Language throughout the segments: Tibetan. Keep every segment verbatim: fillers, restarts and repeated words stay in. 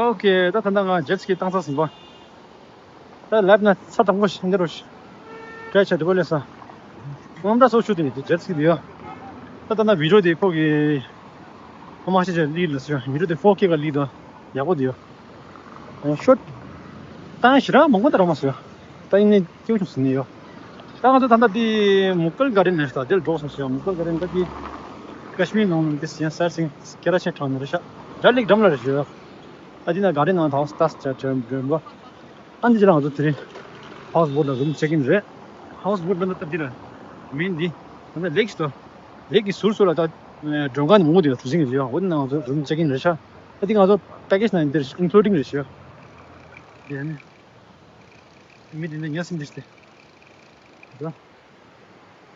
ཨོ་ཁེ། ད་ད་ལྟ་ང་ཇེཊ་སི་ཀི་བཏང་ཚར་ཟིན་པ། ད་ལབ་ན་ས་དང་པོ་ཞིག་འདི་རུ་ཤི་ཀྲེ་ཆ་འདི་པོ་ལས་ས་ངམ་འདྲ་སོ་ཆུ་དེ་ཇེཊ་སི་ཀི་དེ་ཡོད། ད་ད་ན་བི་ཌི་ཡོ་དེ་ཕོ་གི་ཕོ་མ་ཤི་ཆ་ལི་ལ་སི་ཡོད། བི་ཌི་ཡོ་དེ་ཕོ་ཁེ་ག་ལི་དང་ཡག་པོ་དེ་ཡོད། ཤོ་ཏང་ཞི་ར་མང་པོ་ད་ར་མ་སོ་ཡོད། ད་ཡིན་ནི་ཀྱུ་ཆུ་སི་ནི་ཡོད། ད་ང་ཚོ་ད་ད་དེ་མུ་གལ་ག་རེ་ནས་ད་དེར་འགྲོ་སོང་སོ་ཡོད། མུ་གལ་ག་རེ་ད་དེ་ཀ་ཤི་མིར་ནང་ལ་དེ་སི་ཡང་སར་སིང་ཀེ་ར་ཆེན་གྲང་ནི་རེ་ཤ་ར་ལིག་འགྲམ་ལ་རེ་ཞུ་ཡོད། ཨ་འདི་ན་ག་རེ་ནང་ཐང་སྟ་སི་ཅ་ཅ་འགྲོན་པ། ཨ་འདི་ཅི་རང་ཚོ་དེ་རིང་ཧའོ་སི་བོ་ཊི་ལ་རུམ་ཅེག་ཨིན་རེད། ཧའོ་སི་བོ་ཊི་ལ་ད་འདི་ལ་མིན་འདི་ད་ལེག་སི་ལེག་གི་ཟུར་ཟུར་ལ་ད་མགྲོན་ཁང་ནི་མུ་འདི་ལ་དུ་ཟིང་གི་རེད། འོ་འདི་ནང་ཚོ་རུམ་ཅེག་ཨིན་རེད་ཤག་ཨ་འདི་ང་ཚོ་པེ་ཀེ་ཇི་ནང་འདིར་ཨིན་ཀླུ་ཌིང་རེད་ཤག་འདི་ནི་མི་འདི་ནི་ཉ་སིན་འདི་སྟེ།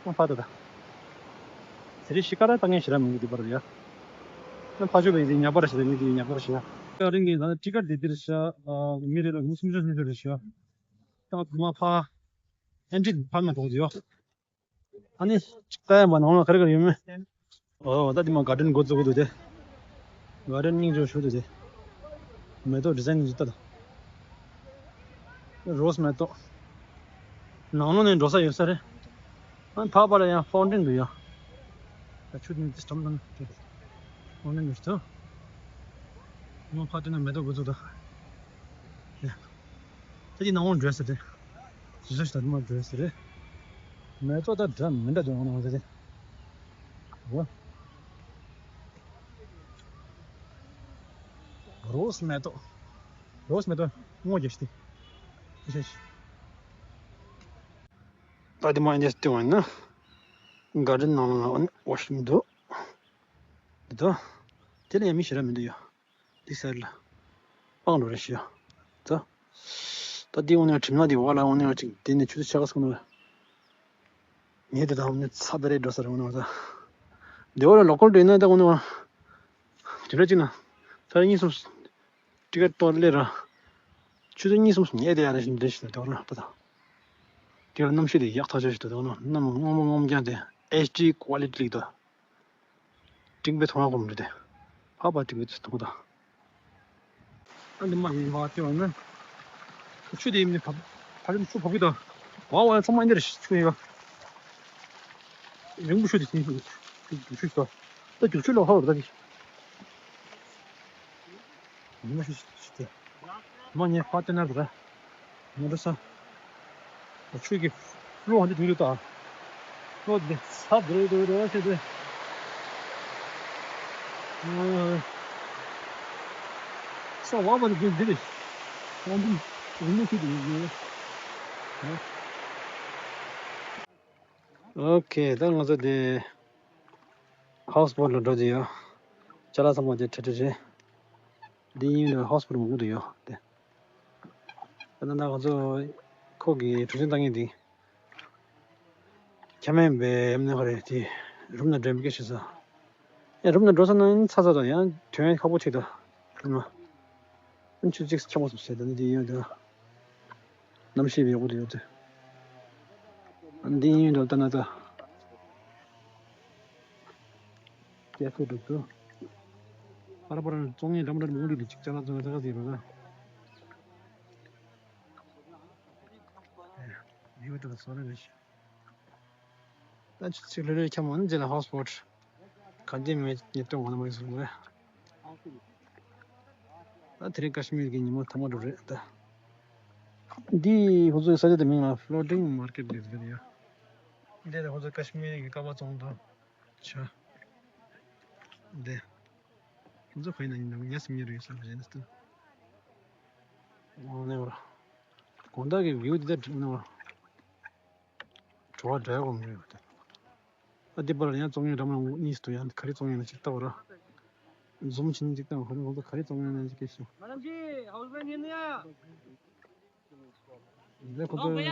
ཨང་ཕ་ད་ད། ཟེར་ཤི་ཀ་ར་ཏང་ངན་ཤི་ར་མི་འདི་པར་ཡ། ཨང་ཕ་ཆོས་པའི་ཉ་པར་ཤི་ར་མི་འདི་ཉ་པར་ཤི་ཡ། ཨ་རིང་གི་ད་ཊི་ཀེ་ཊི་དེ་དེར་ཤ། མི་རེ་ལ་མི་སུམ་ཅུ་སུམ་ཅུ་རེ་ཤི་ཡ། ད་ང་ཚོ་མ་ཕ། ཨེན་ཊི་ཕ་མ་ཐོག་ཡོད། ཨ་ནི་ཅིག་ལྟ་ཡ་མ་ནང་ལ་ག་རེ་ག་རེ་ཡོད་མེད། ཨོ་ད་དེ་མ་གར་ཌེན་འགོ་བཙུགས་འདུག་དེ། གར་ཌེན་སྙིང་རྗེ་ཞུ་འདུག་དེ། མེ་ཏོག་ཌི་ཛའིན་ཞིག་ལྟ་དང་། རོ་སི་མེ་ཏོག་ནང་ལོགས་ནས་འགྲོ་ས་ཡོད་ས་རེད། ཨ་ཕ་པ་ལ་ཡང་ཕའུན་ཊེན་འདུག་ཡ། ད་ཆུ་དེ་ནས་དེ་སྐྲམ་དང་དེ། ཕའུན་ཊེན་འདུག་ཏོ། ཨ་ཕ་དེ་ན་མེ་ཏོག་འགོ་བཙུགས་དང་། ད་ཅི་ནང་འོང་འགྲོ་ས་དེ། ཟི་ཟི་ཞིག་ད་དུ་མ་འགྲོ་ས་རེད། མེ་ཏོག་ད་འདྲ་མི་འདྲ་འདུག་ནང་ས་དེ། འོ། རོ་སི་མེ་ཏོག་རོ་སི་མེ་ཏོག་སྔོ་རྒྱག་ཤི་ཏེ། ཤ་ཤ། ད་དེ་མ་ཡིན་ཏེ་སྟེ་བ་ཡིན་ན། གར་ཌེན་ནང་ལ་ཨ་ནི་ཝ་ཤ་རུམ་འདུག་འདི་དོ། དེ་ལ་ཡང་མི་ཞེ་དྲག་མི་འདུག་ཡ། འདི་སར་ལ། སྤང་འགྲོ་རེ་ཞུ། ད། ད་འདི་འོ་ནས་གྲིབ་ནག་འདི་འོག་ལ་འོ་ནས་ཅིག་དེ་ནས་ཆུ་ཚོད་ཆ་ག་སོང་ན། ངས་དེ་དང་འོ་ནས་ཚ་ད་རེ་འགྲོ་ས་རེད་འོ་ནས་འོ་ད། འདི་འོ་ལ་ལོ་ཀལ་འདྲ་ཡིན་ན་ད་འོ་ནས་འོ། དུས་ར་གཅིག་ན། ས་ར་གཉིས་གསུམ། ཊི་ཀེ་ཊི་གཏོར་ལེ་ར། ཆུ་ཚོད་གཉིས་གསུམ་ཉལ་བསྡད་ཡ་ར་ཞིག་འདྲ་ཞིག་འདུག་ན་ད་ད། དེ་ལ་གནམ་གཤིས་དེ་ཡག་ཐག་ཆོད་ཞིག་འདུག་ན་གནམ་སྔོན་མོ་སྔོན་རྐྱང་དེ་ཨེཆ་ཌི་ཀོ་ལི་ཊི་ལིག་འདུག་སྤྲིན་པའི་ཐོག་ལ་གོམ་འདྲ་དེ། ཕ་ཕ་སྤྲིན་པའི་ཐོག་ད། ཨ་འདི་མ་ཡིན་བ་དེ་བ་ན། ཆུ་དེ་ཡིན་ནི་ཕ་ཕ་རིམ་ཆུ་ཕ་གི་ད། བ་བ་ཚང་མ་འདིར་ཆུ་ཡིན་བ། རིང་པོ་ཆུ་དེ་ཆུ་ཆུ་ཆུ་ད། ད་རྒྱུག་ཆུ་ལོག་ཧོར་ད་གི། མ་ཤི་ཤི་ཏེ། མ་ཉེ་ཕ་ཏེ་ན་ར། མ་འགྲོ་ས། ཆུ་གི་ལོག་འདི་དུས་ད། ལོག་འདི་ས་འགྲོ་འགྲོ་འགྲོ་ཤི་ཏེ། ས་བ་བ་འདི་འདི་རེད། ས་འདི་རིང་མོ་ཤི་ཏེ་ཡོད། ཨོ་ཁེ། ད་ང་ཚོ་དེ་ཧའོ་སི་བོ་ཊི་ལ་འགྲོ་དེ་ཡོད། ཅ་ལག་ཚང་མ་དེ་ཁྲིད་ཁྲིད་རེད། འདི་ཡིན་ལ་ཧའོ་སི་བོ་ཊི་མང་པོ་དེ་ཡོད་དེ། ད་ད་ང་ཚོ་ཁོ་གི་གྲུ་གཟིངས་བཏང་མཁན་དེ། ཁྱམས་མེད་པའི་ཡམ་ནི་ཧ་རེ་དེ་རུམ་ན་འགྲོ་མི་སྐད་ཤེས་ས། ཡང་རུམ་ན་འགྲོ་ས་ན་ཡང་ཚ་ཚ་དང་ཡང་དོན་ཁག་པོ་ཆེ་ད། རུམ་ན། ཨ་ཆུ་གཅིག་ཆགས་པ་སོང་ཟེར་ད་ནི་དེ་ཡོད་དེ། གནམ་གཤིས་པའི་འོག་ཏུ་ཡོད་དེ། འདི་ཡིན་འགྲོ་ལྟ་ན་ད། རྒྱལ་སྲས་འགྲོ་ཚུལ། ཨ་ར་པ་ར་བཙོང་ངེ་འགྲམ་འགྲམ་མུ་འདི་ལི་ཅིག་ཅ་ལག་བཙོང་ངེ་ད་ག་ཟེར་རོ་ད། ཡོད་དེ་བཟོ་ར་རེ་ཞིག་ད་ཆུ་ཚིག་ལྷོད་ལྷོད་འཁྱམ་མོ་ནི་རྗེས་ལ་ཧོ་སི་པོ་ཊི། ག་འདི་མེད་ཉེ་དོན་ངོ་ན་མ་ཡིན་སོང་བས། ད་དེ་རིང་ཀ་ཤི་མིར་གྱི་ཉིན་མོ་ཐ་མ་འགྲོ་རེད་ད། འདི་ཧུ་ཚུའི་ས་ཆ་དེ་མིང་ལ་Floating Market ཟེར་གྱི་ཡོད། འདི་ལ་ཧུ་ཚུ་ཀ་ཤི་མིར་གྱི་ཀ་བ་བཙོང་དང་། ཆ། འདི། ཧུ་ཚུ་ག་ཡིན་ན་ཡིན་ནམ་ཉ་སི་མི་རུ་ཡོད་ས་ལ་ཡིན་ཏུ། འོ་ནས་བར། དགོང་དག་གི་བིའུ་འདི་ད་འགྲིག་ནས་བར། བྲོ་བ་འདྲ་ཡག་པོ་མི་ཡོད་དེ། ཨ་འདི་པར་ཡང་བཙོང་ཡོད་འགྲམ་ལ་གཉིས་སུ་ཡང་ག་རེ་བཙོང་ཡོད་ན་ཅིག་ལྟ་བར། འཛུམ་ཆེན་ཅིག་བཏང་བ་ཁོ་རང་ཚོ་ག་རེ་བཙོང་ཡོད་ན་ཅིག་སྐད་ཤོད། Madam ji, house band ཡིན་ན་ཡ། देखो तो। नहीं,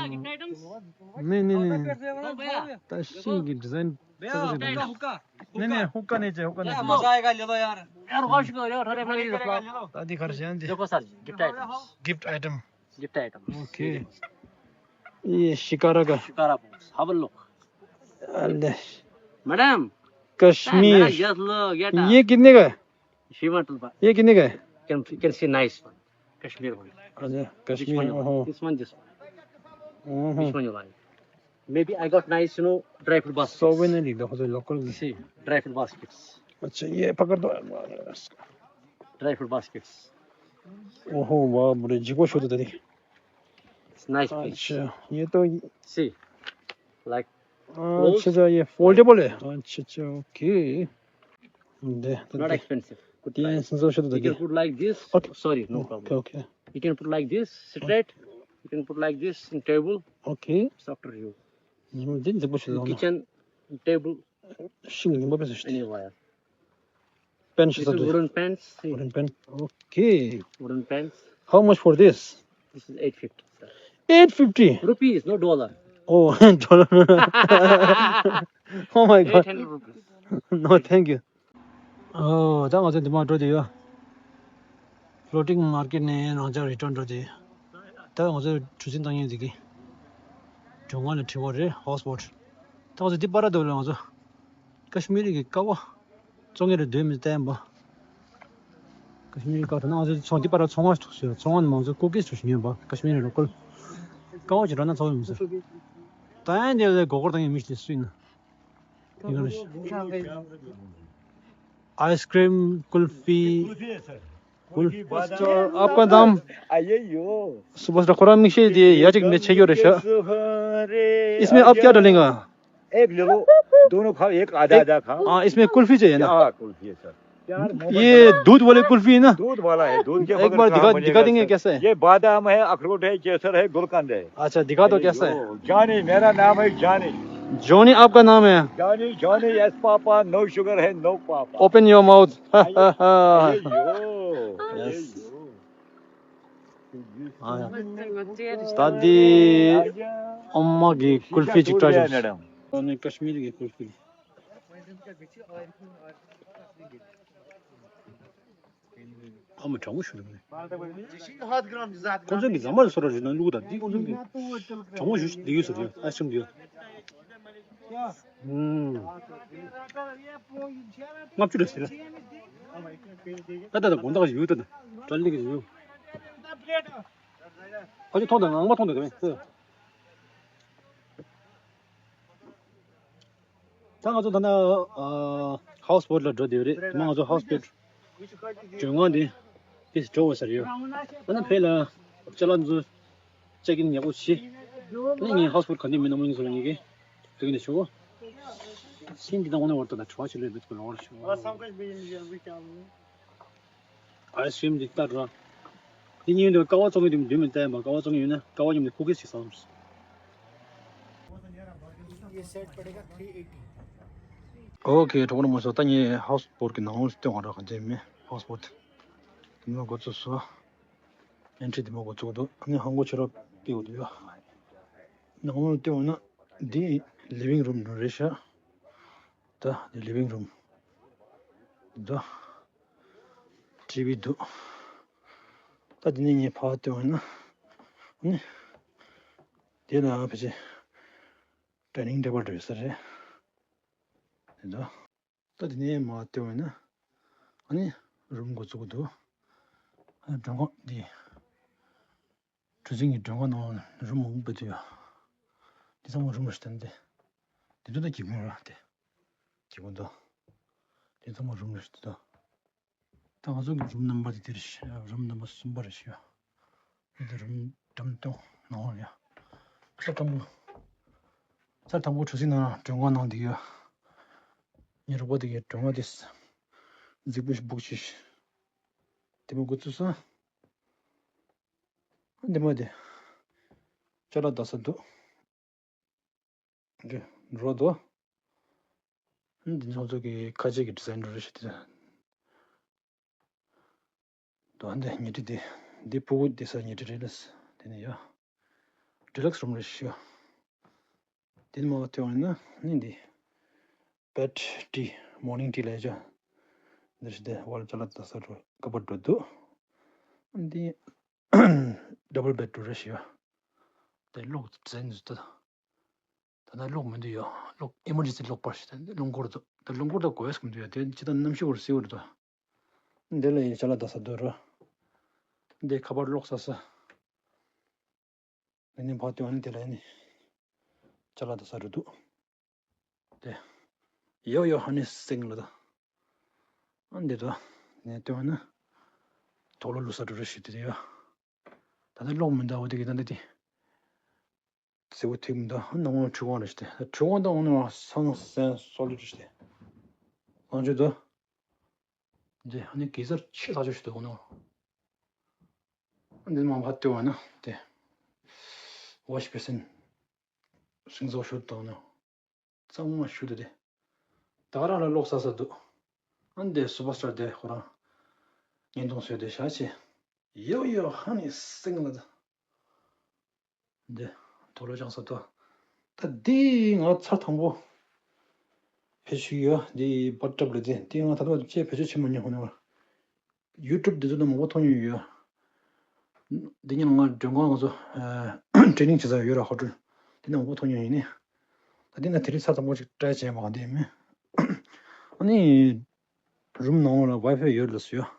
नहीं, नहीं, नहीं। तो भैया। तो शिंग की डिजाइन भैया, भैया, हुक्का। नहीं, नहीं, हुक्का नहीं चाहिए, हुक्का नहीं चाहिए। मजा आएगा, ले लो यार। यार, वॉश करो यार, थोड़े मजा आएगा, ले लो। दादी घर से आंदी। देखो sir, gift item. Gift item. Gift item. Okay. ये शिकारा का। Shikara box. Have a look। Allah. Madam. Kashmir. Yes, look, get ये कितने का है? She want to buy। ये कितने का है? Can, can see nice one। Kashmir one। अच्छा, कश्मीर। This one, ओहो। This one, this one। ओहो। Which one you like? Maybe I got nice, you know, dry fruit baskets। Souvenir लिख दो, local. See, dry fruit baskets। अच्छा, ये पकड़ दो। Dry fruit baskets। ओहो, वाह, बड़े जिगो शो तो। It's nice piece। अच्छा, ये तो। See, like। अच्छा, अच्छा, ये फोल्डेबल है। अच्छा, अच्छा, okay. Not expensive। Good price। You can put like this। Okay। Sorry, no problem। Okay, okay। You can put like this, straight। You can put like this in table। Okay। It's after you। ཁྱེད་ཀྱི་ཁྱེད་ཀྱི་ཁྱེད་ཀྱི་ཁྱེད་ཀྱི་ཁྱེད་ཀྱི་ཁྱེད་ཀྱི་ཁྱེད་ཀྱི་ཁྱེད་ཀྱི་ཁྱེད་ཀྱི་ཁྱེད་ཀྱི་ཁྱེད་ཀྱི་ཁྱེད་ཀྱི་ཁྱེད་ཀྱི་ཁྱེད་ཀྱི་Pen. This is wooden pens, see. Wooden pen. Okay. Wooden pens. How much for this? This is eight fifty, sir. Eight fifty? Rupees, no dollar. Oh, dollar. Oh my God. Eight hundred rupees. No, thank you. Oh, ད་ང་ཚོ་འདི་མ་འགྲོ་དེ་ཡོད། Floating market ནས་རང་ཅག་རི་ཊརན་འགྲོ་དེ་ཡོད། ད་ང་ཚོ་གྲུ་གཟིངས་བཏང་ཡོད་དེ་གི། གྲོད་ཁོག་ལ་དྲི་བ་རེད། ཧའུ་སི་བོ་ཊི། ད་ང་ཚོ་འདི་པར་འདུག་ལ་ང་ཚོ། ཀ་ཤི་མིར་གྱི་ཀ་བ། བཙོང་མཁན་རེ་འདོད་མི་བསྟན་པ། ཀ་ཤི་མིར་ཀ་ད་ནང་ཚོ་ཚོང་འདི་པར་ཚོང་བ་ཚོང་བ་མང་ཚོ་ཀུ་ཀིས་ཚོ་ཞིག་ཉོས་པ། ཀ་ཤི་མིར་ལོ་ཀལ་ཀ་བ་ཅིག་རག་ན་ཚོགས་ཡོང་ཟེར། ད་ཡང་འདི་ལ་མགོ་སྐོར་བཏང་ཡོད་མི་ཞིག་དེ་སུ་ཡིན་ན། དེ་ག་རེད། आइसक्रीम, कुल्फी। कुल्फी। आपका नाम? आइए यो। सुभाष ठाकुर, मिक्स दिए, या चिक ने छे यो रेशा। इसमें आप क्या डालेंगे? एक ले लो, दोनों खाओ, एक आधा आधा खाओ। हाँ, इसमें कुल्फी चाहिए ना? हाँ, कुल्फी है सर। ये दूध वाली कुल्फी है ना? दूध वाला है, दूध के एक बगैर बार कहाँ दिखा, बनेगा दिखा देंगे सर? कैसा है? ये बादाम है, अखरोट है, केसर है, गुलकंद है। अच्छा, दिखा दो कैसा है। जानी, मेरा नाम है जानी। जॉनी आपका नाम है? जानी, जॉनी, yes पापा, no sugar है, no पापा। Open your mouth। आइए, आइए यो, आइए यो। ཨ་ཡ། ད་འདི་ཨ་མ་གི་ཀུལ་ཕི་ཅིག་ཏྲ་ཞོག་ཨ་ནི་ཀ་ཤི་མིར་གི་ཀུལ་ཕི། ཨ་མ་དྲང་མོ་ཞུ་རེད། ཁོང་ཚོ་གི་ཟ་མ་ལ་སོ་ར་རེད་ན་ལུག་དང་འདི་ཁོང་ཚོ་གི་དྲང་མོ་ཞུ་འདི་ཡོད་ཟེར་རེད། ཨ་ཤམ་འདི་ཡོད། ལྔ་བཅུ་རེད་ཟེར། ད་ད་ད་དགོང་དག་ཡོད་ད་ད་ལི་གི་ཡོད། ཁ་ཅིག་མཐོང་དང་ངང་མ་མཐོང་དང་དེ་བས། ད་ང་ཚོ་ད་ན་ཧའུ་སི་བོ་ཊི་ལ་འགྲོ་བསྡད་ཡོད་རེད། དེ་མ་ང་ཚོ་ཧའུ་སི་བོ་ཊི་མགྲོན་ཁང་དེ་དེ་འགྲོ་འོས་ས་རེད་ཡོད། ད་ནི་ཕེ་ལ་ཅ་ལག་ཚོ་ཅེག་ཨིན་ཡག་པོ་བྱེད། ནི་ངའི་ཧའུ་སི་བོ་ཊི་ག་འདི་མིན་ནམ་ཡིན་སོང་ངེས་ཀྱི་དེ་ག་ནས་ཆོག་གོ། སིན་འདི་དང་འོ་ནས་བར་དུ་ད་དྲི་བ་ཞིག་ལས་མེད་ཀྱི་ལོག་ར་ཞུ། ཨའི་སི་ཀྲིམ་འདི་ལྟར་ར། དེ་གཉིས་འདི་ཀ་བ་བཙོང་གི་འདུག་འདུག་མི་བལྟས་པ། ཀ་བ་བཙོང་གི་ཡོད་ན་ཀ་བ་མཉམ་དུ་ཀུ་ཀིས་ཞིག་བཟོ། ये सेट पड़ेगा three eighty. ཨོ་ཁེ། གྲོགས་པོ་རྣམ་པ་ཚོ། ད་ངས་ཧའུ་སི་བོ་ཊི་གི་ནང་ལོགས་སྟོན་བ་ར། གང་ཅི་མེད། ཧའུ་སི་བོ་ཊི་དེ་མོ་འགོ་བཙུགས་སོ། ཨེན་ཊི་རི་དེ་མོ་འགོ་བཙུགས་འདུག་ཨ་ནི་ཧང་གོ་ཆེ་ར་པི་འོ་དུ་ཡ། ནང་ལོགས་སྟོན་བ་ན་འདི་ལི་ཝིང་རུམ་རེད་ཤག་ད་འདི་ལི་ཝིང་རུམ་འདུག་ཊི་ཝི་འདུག་ད་འདི་ནས་ངས་ཕར་སྟོན་བ་ན་ནི། དེ་ལ་ཕལ་ཆེར་ཌའི་ནིང་ཊེ་བལ་འདྲ་ཡོད་ས་རེད། དེ་འདུག་ད་འདི་ནས་མར་སྟོན་བ་ན་ཨ་ནི་རུམ་འགོ་བཙུགས་འདུག་ཨ་ནི་མགྲོན་ཁང་འདི། གྲུ་གཟིངས་ཀྱི་མགྲོན་ཁང་ནང་རུམ་མང་པོ་འདུག་ཡ། འདི་ཚང་མ་རུམ་རེད་ཤག་ད་འདི། འདི་ཚོ་ད་སྒེའུ་ཁུང་རེད་དེ། སྒེའུ་ཁུང་དང་། འདི་ཚང་མ་རུམ་རེད་ཤག་ད། ད་ང་ཚོ་གི་རུམ་ནམ་བར་དེ་དེ་རེད་ཤག་རུམ་ནམ་བར་གསུམ་པ་རེད་ཤག་འདི་རུམ་འགྲམ་སྟོང་ནང་ཡ། ས་དང་པོ། ས་དང་པོ་གྲུ་གཟིངས་ནང་མགྲོན་ཁང་ནང་འདུག་ཡ། ངའི་རོགས་པ་དེ་གའི་མགྲོན་ཁང་དེ་རྫིག་པོ་ཞིག་སྦུག་བྱས་ཤག་དེ་མོ་འགོ་བཙུགས་སོང་། འདི་མ་དེ། ཅ་ལག་ད་ས་འདུག་འདི་འགྲོ་དོ། འདི་ཚོ་ཚོ་གི་ཁ་ཆེ་གི་ཌི་ཛའིན་འགྲོ་རེ་ཞིག་དེ། དོ་འདི་ཉལ་ཁྲི་དེ། འདི་ཕྲུ་གུ་བསྡད་ས་ཉལ་ཁྲི་རེད་ལ། དེ་ནས་ཡ། ཌི་ལགས་རུམ་རེད་ཤག་དེ་ནི་མ་བ་ཐོས་བ་ཡིན་ན་ནི་འདི་བེད་ཊི་མོར་ནིང་ཊི་ལ་ཡ་ཅག་འདིར་ཞིག་དེ་ཝལ་ཅ་ལག་ད་ས་འགྲོ་སྐབས་པར་འགྲོ་འདུག་འདི་ཌབ་བལ་བེད་རུམ་རེད་ཤག་དེ་གློག་ཟན་ཟུ་ད། ད་ལྟ་གློག་མི་འདུག་ཡ། གློག་ཨེ་མར་ཇེན་སི་གློག་པར་ཞིག་དང་རླུང་འཁོར་དང་། ད་རླུང་འཁོར་དང་གོ་ཡས་མི་འདུག་ཡ། དེ་ཅི་ལྟར་གནམ་གཤིས་བར་སེ་བར་འདུག་འདི་ལ་ཡི་ཅ་ལག་ད་ས་འདུག་ར། འདི་ཁ་པར་གློག་ས་ས། འདི་ནི་ཕར་སྟོན་ནི་དེ་ལ་ཡིན། ཅ་ལག་ད་ས་རུ་འདུག་དེ། ཡོ་ཡོ་ཧ་ནི་སིང་ལ་ད། ཨ་འདི་ད། ནས་སྟོན་ན། དོག་ལོ་ལུ་ས་འགྲོ་ར་ཞིག་དེ་ཡ། ད་ནི་གློག་མི་འདའ་བ་དེ་གི་ད་འདི་དེ། ཟེར་བ་ཐིག་མི་འདུག་ཨ་ནང་ངོ་འཕྲུལ་ཁང་རེད་ཤག་འཕྲུལ་ཁང་དང་ནང་སང་སན་སོ་ལི་ཌི་ཤག་ལང་ཆོས་འདུག་འདི་ཨ་ནི་གེ་སར་ཆེ་ས་ཆོས་ཤིག་འདུག་ནང་། འདི་མ་ཕར་ལྟོས་པ་ན་དེ་ཝ་ཤི་བེ་སིན་སིང་ཟོ་ཤུ་དང་ནང་གཙང་མ་ཤུ་དུ་དེ་ད་ག་རང་ལ་གློག་ས་ས་འདུག་ཨ་ནི་དེ་སུ་པར་སི་ཊར་དེ་ཁོ་རང་བརྙན་ཐུང་བཟོས་ཏེ་བཞག་བྱས། ཡོ་ཡོ་ཧ་ནི་སིང་ལ་ད། འདི་དོ་ལོ་ཅང་ས་ཏོ། ད་འདི་ང་ཚར་དང་པོ་བེད་སྤྱོད་ཡོད། འདི་བ་ཊི་སེབ་ལ་འདི་འདི་ང་ད་ལྟ་ཅེས་བེད་སྤྱོད་བྱེད་མ་མྱོང་ཧོ་ནི་བ། ཡུ་ཊུབ་འདི་ཚོ་ནང་མང་པོ་མཐོང་མྱོང་ཡོད། འདི་ཉིན་ང་མགྲོན་ཁང་ང་ཚོ་ཊེ་ནིང་བྱེད་ས་ཡོད་ར་ཧོ་ཊེལ། འདི་ནང་མང་པོ་མཐོང་མྱོང་ཡིན་ནི། ད་འདི་ན་དེ་རིང་ཚར་དང་པོ་ཅིག་ཊ་རའི་བྱས་མ་གང་འདི་མིན། ཨ་ནི། རུམ་ནང་ལ་ཝའི་ཕའི་ཡོད་ལ་སུ་ཡོད།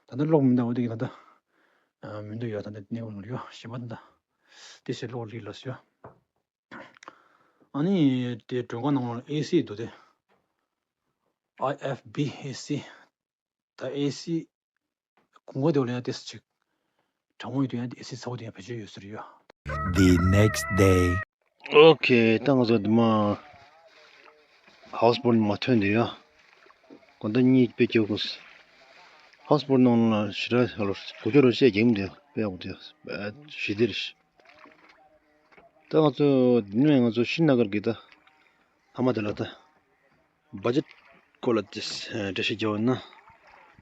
ད་ལྟ་གློག་མི་འདུག་འོ་དེ་གི་ད་ལྟ་མི་འདུག་ཡོད། ད་ལྟ་གནས་སྐབས་ལ་ཡོད་ཞེ་མ་ད་ལྟ་དེ་ཞེ་གློག་ལི་ལ་སུ་ཡོད། ཨ་ནི་དེ་མགྲོན་ཁང་ནང་ལ་ཨེ་སི་འདུག་དེ། ཨའི་ཨེཕ་བི་ཨེ་སི། ད་ཨེ་སི་གོང་གོ་དེ་བ་ལ་ཡང་ཏེ་སི་ཅིག་གྲང་མོ་ཡོད་དུས་ཡང་ཨེ་སི་ཚ་བོ་དེ་ཡང་བེད་སྤྱོད་ཡོད་ཟེར་ཡོད། The next day. ཨོ་ཁེ། ད་ང་ཚོ་འདི་མ་ཧའུ་སི་བོ་ཊི་ནས་མ་ཐོན་དུས་ཡ། དགོང་དག་གཉིད་དཔེ་སྐྱོ་གོ། ཧའུ་སི་བོ་ཊི་ནང་ལ་ཞེ་དྲག་ཧ་ལོ་བུ་ཆོ་རོ་བཤད་རྒྱག་མི་འདུག་དཔེ་ཡག་པོ་འདུག་ཞི་བདེ་རེད། ད་ང་ཚོ་འདི་ནས་ང་ཚོ་ཤྲི་ན་གར་གྱི་ད་ཨ་མ་དེ་ལ་ད། བ་ཇེ་ཊི་སྐོར་ལ་ཏེ་འགྲེལ་བཤད་རྒྱག་པ་ཡིན་ན།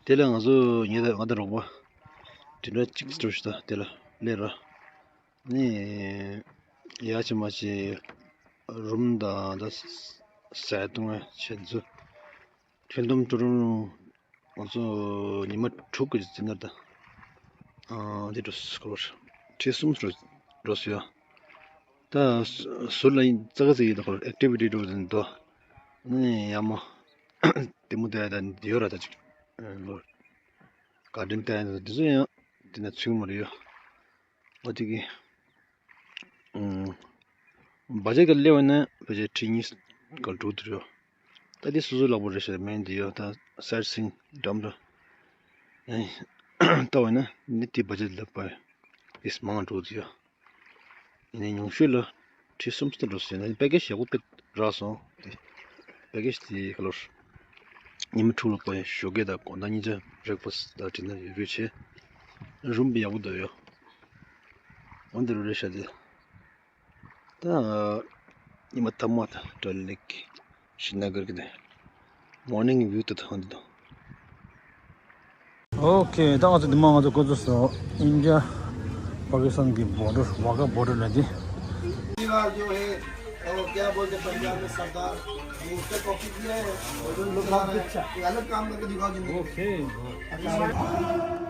དེ་ལ་ང་ཚོ་ངེད་དང་ང་དང་རོགས་པ་དེ་འདྲ་གཅིག་འགྲོ་ཞིག་ད་དེ་ལ་སླེབས་ར། ནི་ཡ་ཅི་མ་ཅི་རུམ་དང་ད་ཟས་བཏུང་བ་བྱས་ཚུལ། འཕྲལ་སྡོམ་ཀྲུ་རུང་ང་ཚོ་ཉི་མ་དྲུག་གི་ཟིན་ན་ད། ཨ་འདི་འགྲོ་སྐོར་ཁྲི་གསུམ་འགྲོ་འགྲོ་སོང་ཡ། ད་ཟུར་ལ་ཡིན་ཙག་ཙིག་ཡིན་ད་ཁོ་ཨེག་ཊི་བི་ཊི་འགྲོ་ཟིན་དོ། ནི་ཡ་མོ་ལྟད་མོ་ལྟ་ཡ་ད་ཡོད་ར་ད་ཅིག་ལོ། གར་ཌེན་ལྟ་ཡ་ད་དེ་ཚོ་ཡང་དེ་ན་ཚུད་མ་རེད་ཡ། ཨོ་དེ་གི། བ་ཇེཊི་ག་སླེབས་པ་ན་བ་ཇེཊི་ཁྲི་གཉིས་ག་དྲུག་དེ་རེད། ད་དེ་སོ་སོའི་ལག་པ་རེད་ཤག་མེད་འདི་ཡོད་ད་སའེཊ་སིང་འགྲམ་དུ། ལྟ་བ་ན་ནི་དེ་བ་ཇེཊི་ལ་པ་ཨིས་མང་དྲུག་དེ་ཡོད། ཡིན་ནའི་ཉུང་ཤོས་ལ་ཁྲི་གསུམ་ཙམ་འགྲོ་སྲིད་ན་པེ་ཀེ་ཇི་ཡག་པོ་དཔེ་རག་སོང་དེ། པེ་ཀེ་ཇི་དེ་ག་ལོར། ཉི་མ་དྲུག་ལ་པ་ཞོགས་ཀས་དང་དགོང་དག་གཉིས་ཆ་བྷི་རེག་ཕ་སི་དང་ཌི་ནར་ཡོད་རེད་བྱས། རུམ་ཡག་པོ་འདུག་ཡོད། འོན་ཏེ་རུ་རེ་ཤ་དེ། ད་ཉི་མ་ཐ་མ་ད་ཌལ་ལེག་ཤྲི་ན་གར་གི་དེ་མོར་ནིང་བིའུ་དེ་ཐོན་འདུག་ཨོ་ཁེ། ད་ང་ཚོ་འདི་མ་ང་ཚོ་འགོ་ཚུགས་སོང་། ཨིན་ཌི་ཡ་པ་ཀི་སི་ཐན་གི་བོར་ཌར་ཝ་གྷ་བོར་ཌར་ལ་འདི། ये जो है, वो क्या बोलते हैं पंजाब में सरदार, वो उसका कॉपी किया है, वो जो दिखा रहा है, ये अलग काम करके दिखाओ जिंदगी में। ཨོ་ཁེ།